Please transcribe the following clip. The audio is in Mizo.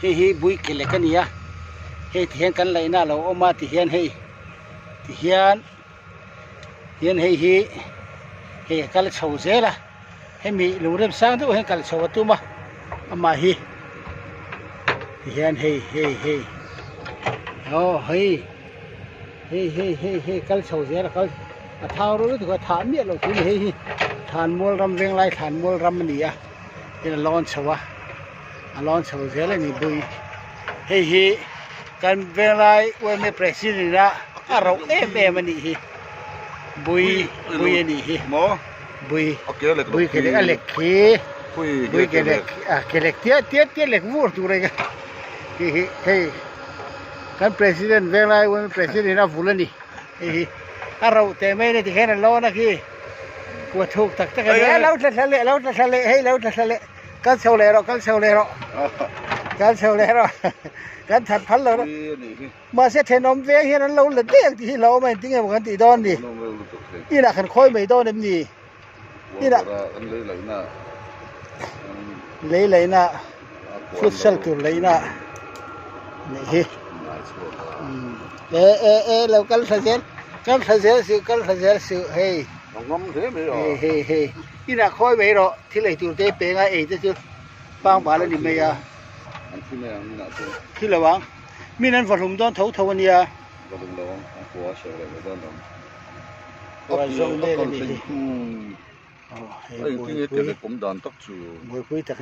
Hei hi bui ke lek a ni a hei ti hian kan laihna a lo awm a ti hian hei ti hian hian hei hi hei a kal chho zel a hemi lungrem sang deuh hian kal chho a tum a amah hi ti hian hei hei hei aw hei hei hei hei hei kal chho zel a kal a thau ru lutuk a thah miah loh tur a ni hei hi thlanmual ram venglai thlanmual ram a ni a tin a lawn chho a a lawn chho zel a ni bui hei hi kan venglai yma president a a rauh em em a nih hi bui bui a nih hi bui bui ke lek a lek khi bui ke lek a ke lek tia tia tia lek vur tur a hei hi hei kan president venglai yma president a vul a ni hei hi a rauh teh mai a ni tikhian a lawn a khi. Kua thuk tak tak a ni a lo tla thla leh lo tla thla leh hei lo tla thla leh kal chho leh rawh kal chho leh rawh kal chho leh rawh kan that phal lo rawh mahse thenawm veng hian an lo la dek tih hi hlauhawm a engtin nge maw kan tih dawn ni inah kan khawi mai dawn em ni inah lei laihna futsal tur laihna nih hi e e e lo kal thla zel kal thla zel suh kal thla zel suh hei hei hei hei inah khawi mai rawh thil ei tur te peng a ei te chu pangbal a ni mai a thi lo ang min an vahlum dawn tho tho a nia buaipui tak.